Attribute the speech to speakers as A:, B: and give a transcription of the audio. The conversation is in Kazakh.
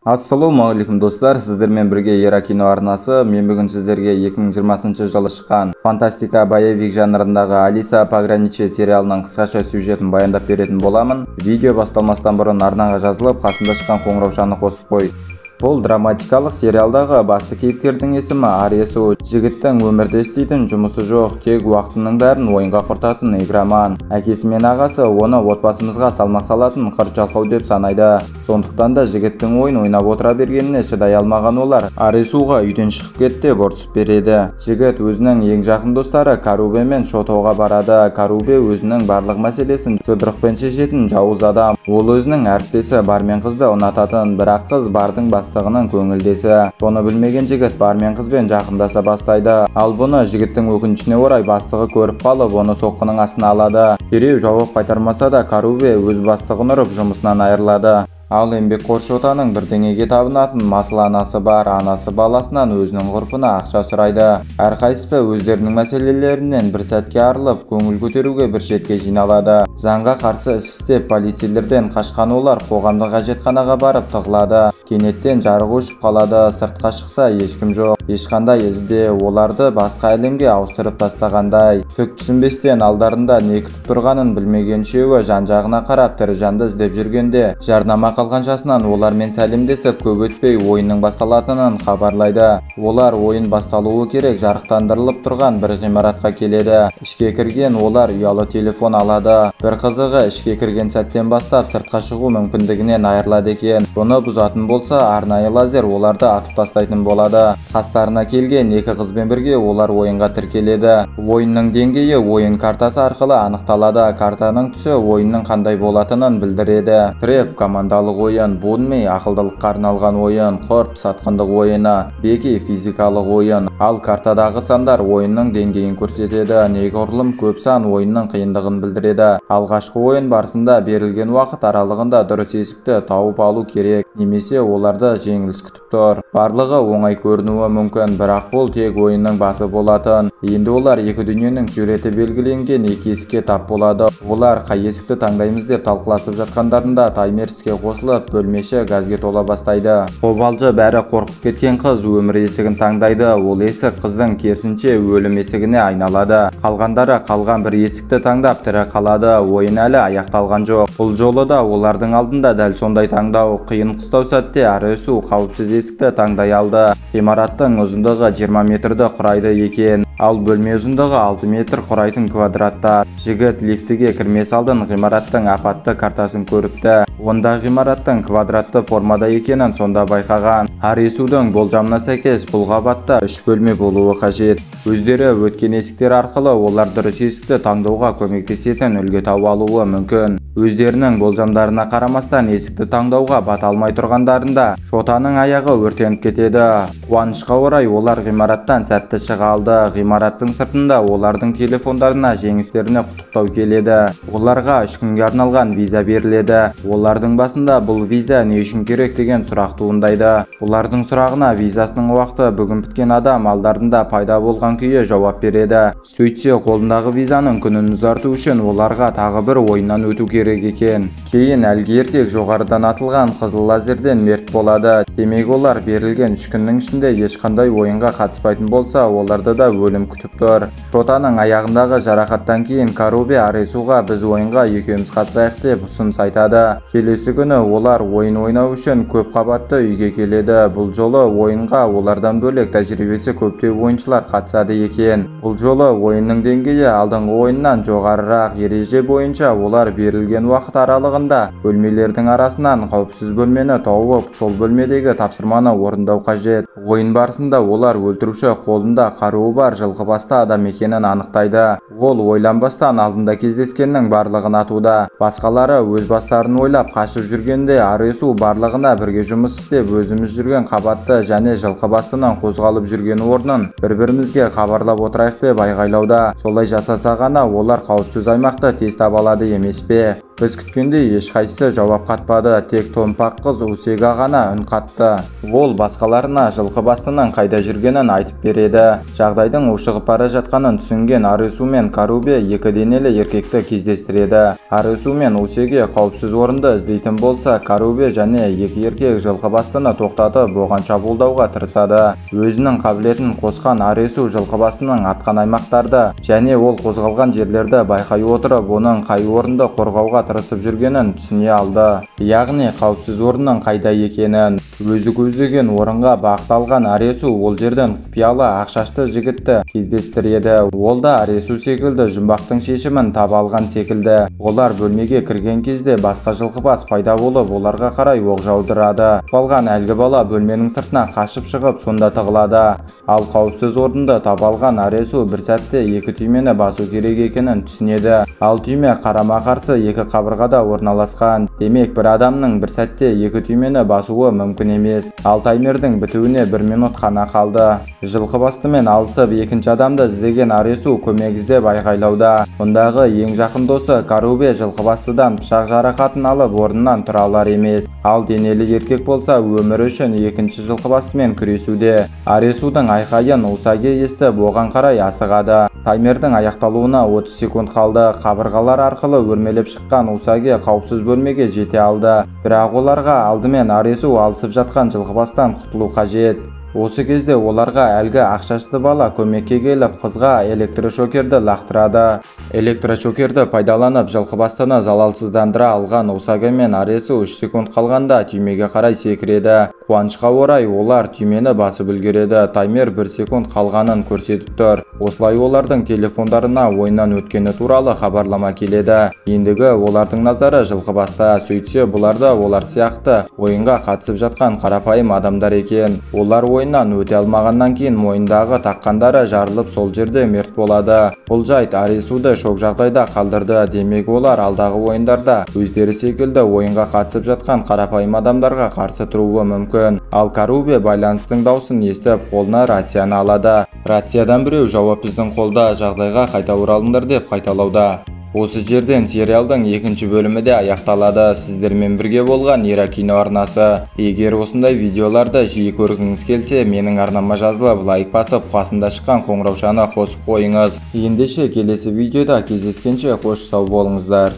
A: Ассалаумағалейкум достар, сіздермен бірге Еракино арнасы. Мен бүгін сіздерге 2020 жылы шыққан фантастика боевик жанрындағы Алиса Пограничье сериалының қысқаша сюжетін баяндап беретін боламын. Видео басталмастан бұрын арнаға жазылып, қасында шыққан қоңыраушаны қосып қой. Бұл драматикалық сериалдағы басты кейіпкердің есімі Аресу. Жігіттің өмірде істейтін жұмысы жоқ, тек уақытының бәрін ойынға құртатын игроман. Әкесі мен ағасы оны отбасымызға салмақ салатын қырт жалқау деп санайды. Сондықтан да жігіттің ойын ойнап отыра бергеніне шыдай алмаған олар Аресуға үйден шығып кет деп ұрсып береді. Жігіт өзінің ең жақын достары Карубе мен Шотоға барады. Карубе өзінің барлық мәселесін жұдырықпен шешетін жауыз адам. Ол өзінің әріптесі Бармен қызды ұнататын, бірақ қыз Бардың бастығының көңілдесі. Бұны білмеген жігіт Бармен қызбен жақындаса бастайды. Ал бұны жігіттің өкінішіне орай бастығы көріп қалып, оны соққының астына алады. Дереу жауап қайтармаса да Карубе өз бастығын ұрып жұмысынан айырылады. Ал еңбекқор Шотаның бірдеңеге табынатын масыл анасы бар. Анасы баласынан өзінің ғұрпына ақша сұрайды. Әрқайсысы өздерінің мәселелерінен бір сәтке арылып, көңіл көтеруге бір шетке жиналады. Заңға қарсы іс істеп, полицейлерден қашқан олар қоғамдық әжетханаға барып тығылады. Кенеттен жарық өшіп қалады. Сыртқа шықса ешкім жоқ. Ешқандай ізде оларды басқа әлемге ауыстырып тастағандай. Түк түсінбестен алдарында не күтіп тұрғанын білмеген үшеуі жан-жағына қарап тірі жанды іздеп жүргенде жарнама қалғаншасынан олармен сәлемдесіп, көп өтпей ойынның басталатынын хабарлайды. Олар ойын басталуы керек жарықтандырылып тұрған бір ғимаратқа келеді. Ішке кірген олар ұялы телефон алады. Бір қызығы, ішке кірген сәттен бастап сыртқа шығу мүмкіндігінен айырылады екен. Бұны бұзатын болса, арнайы лазер оларды атып тастайтын болады. Қастарына келген екі қызбен бірге олар ойынға тіркеледі. Ойынның деңгейі ойын картасы арқылы анықталады. Картаның түсі ойынның қандай болатынын білдіреді. Трэп командалық ойын, Бунми ақылдылыққа арналған ойын, Құрт сатқындық ойыны, Беки физикалық ойын. Ал картадағы сандар ойынның деңгейін көрсетеді. Неғұрлым көп сан ойынның қиындығын білдіреді. Алғашқы ойын барысында берілген уақыт аралығында дұрыс есікті тауып алу керек, немесе оларды жеңіліс күтіп тұр. Барлығы оңай көрінуі мүмкін, бірақ бұл тек ойынның басы болатын. Енді олар екі дүниенің суреті белгіленген екі есікке тап болады. Олар қай есікті таңдаймыз деп талқыласып жатқандарында таймер іске қосылып, бөлмеші газге тола бастайды. Қобалжы бәрі қорқып кеткен қыз өмір есігін таңдайды. Ол есік қыздың керісінше өлім есігіне айналады. Қалғандары қалған бір есікті таңдап тірі қалады. Ойын әлі аяқталған жоқ. Бұл жолы да олардың алдында дәл сондай таңдау. Қиын қыстау сәтте Аресу қауіпсіз есікті таңдай алды. Ғимараттың ұзындығы 20 метрді құрайды екен. Ал бөлме ұзындығы 6 метр құрайтын квадраттар. Жігіт лифтіге кірмес алдын ғимараттың апатты картасын көріпті. Онда ғимараттың квадратты формада екенін сонда байқаған. Аресудың болжамына сәйкес бұл қабатта 3 бөлме болуы қажет. Өздері өткен есіктер арқылы олар дұрыс есікті таңдауға көмектесетін үлгі тауып алуы мүмкін. Өздерінің болжамдарына қарамастан есікті таңдауға бата алмай тұрғандарында Шотаның аяғы өртеніп кетеді. Қуанышқа орай олар ғимараттан сәтті шыға алды. Ғимараттың сыртында олардың телефондарына жеңістеріне құттықтау келеді. Оларға 3 күнге арналған виза беріледі. Олардың басында бұл виза не үшін керек деген сұрақ туындайды. Олардың сұрағына визасының уақыты бүгін біткен адам алдарында пайда болған күйі жауап береді. Сөйтсе қолындағы визаның күнін ұзарту үшін оларға тағы бір ойыннан өту керек екен. Кейін әлгі еркек жоғарыдан атылған қызыл лазерден мерт болады. Демек олар берілген 3 күннің ішінде ешқандай ойынға қатыспайтын болса, оларды да өлім күтіп тұр. Шотаның аяғындағы жарақаттан кейін Карубе Аресуға біз ойынға екеуміз қатысайық деп ұсыныс айтады. Келесі күні олар ойын ойнау үшін көп қабатты үйге келеді. Бұл жолы ойынға олардан бөлек тәжірибесі көптеу ойыншылар қатысады екен. Бұл жолы ойынның деңгейі алдыңғы ойыннан жоғарырақ. Ереже бойынша олар берілген уақыт аралығында бөлмелердің арасынан қауіпсіз бөлмені тауып, сол бөлмедегі тапсырманы орындау қажет. Ойын барысында олар өлтіруші қолында қаруы бар жылқыбасты адам екенін анықтайды. Ол ойланбастан алдында кездескеннің барлығын атуда. Басқалары өз бастарын ойлап қашып жүргенде Аресу барлығына бірге жұмыс істеп, өзіміз жүрген қабатты және жылқыбастының қозғалып жүрген орнын бір-бірімізге хабарлап отырайық деп айғайлауда. Солай жасаса ғана олар қауіпсіз аймақты тез таба алады емес пе? Біз күткендей ешқайсысы жауап қатпады, тек томпақ қыз Усега ғана үн қатты. Ол басқаларына жылқыбастының қайда жүргенін айтып береді. Жағдайдың ушығып бара жатқанын түсінген Арису мен Карубе екі денелі еркекті кездестіреді. Арису мен Усеге қауіпсіз орынды іздейтін болса, Карубе және екі еркек жылқыбастыны тоқтатып, оған шабуылдауға тырысады. Өзінің қабілетін қосқан Арису жылқыбастының атқан аймақтарды және ол қозғалған жерлерді байқай отырып, оның қай орынды қорғауға тырысып жүргенін түсіне алды. Яғни қауіпсіз орынның қайда екенін. Өзі көздеген орынға бағытталған Арису ол жерден құпиялы ақ шашты жігітті кездестіреді. Ол да Арису секілді жұмбақтың шешімін таба алған секілді. Олар бөлмеге кірген кезде басқа жылқыбас пайда болып, оларға қарай оқ жаудырады. Қалған әлгі бала бөлменің сыртына қашып шығып, сонда тығылады. Ал қауіпсіз орынды таба алған Арису бір сәтте екі түймені басу керек екенін түсінеді. Ал түйме қарама-қарсы екі қабырғада орналасқан. Демек, бір адамның бір сәтте екі түймені басуы мүмкін емес. Ал таймердің бітуіне бір минут қана қалды. Жылқыбастымен алысып екінші адамды іздеген Арису көмек іздеп айғайлауда. Ондағы ең жақын досы Карубе жылқыбастыдан пышақ жарақатын алып орнынан тұра алар емес. Ал денелі еркек болса өмірі үшін екінші жылқыбастымен күресуде. Арисудың айқайын Усаги естіп, оған қарай асығады. Таймердің аяқталуына 30 секунд қалды. Қабырғалар арқылы өрмелеп шыққан Усаги қауіпсіз бөлмеге жете алды. Бірақ оларға алдымен Арису алысып жатқан жылқыбастан құтылу қажет. Осы кезде оларға әлгі ақшашты бала көмекке келіп, қызға электрошокерді лақтырады. Электрошокерді пайдаланып жылқыбастыны залалсыздандыра алған Усаги мен Арису 3 секунд қалғанда түймеге қарай секіреді. Қуанышқа орай олар түймені басып үлгереді. Таймер 1 секунд қалғанын көрсетіп тұр. Осылай олардың телефондарына ойыннан өткені туралы хабарлама келеді. Ендігі олардың назары жылқыбаста. Сөйтсе бұлар да олар сияқты ойынға қатысып жатқан қарапайым адамдар екен. Олар ойыннан өте алмағаннан кейін мойындағы таққандары жарылып сол жерде мерт болады. Бұл жайт Арисуды шок жағдайда қалдырды. Демек, олар алдағы ойындарда өздері секілді ойынға қатысып жатқан қарапайым адамдарға қарсы тұруы мүмкін. Ал Карубе байланыстың даусын естіп, қолына рацияны алады. Рациядан біреу жауап біздің қолда, жағдайға қайта оралыңдар деп қайталауда. Осы жерден сериалдың екінші бөлімі де аяқталады. Сіздермен бірге болған Еракино арнасы. Егер осындай видеоларды жиі көргіңіз келсе, менің арнама жазылып, лайк басып, қасында шыққан қоңыраушаны қосып қойыңыз. Ендеше келесі видеода кездескенше қош сау болыңыздар.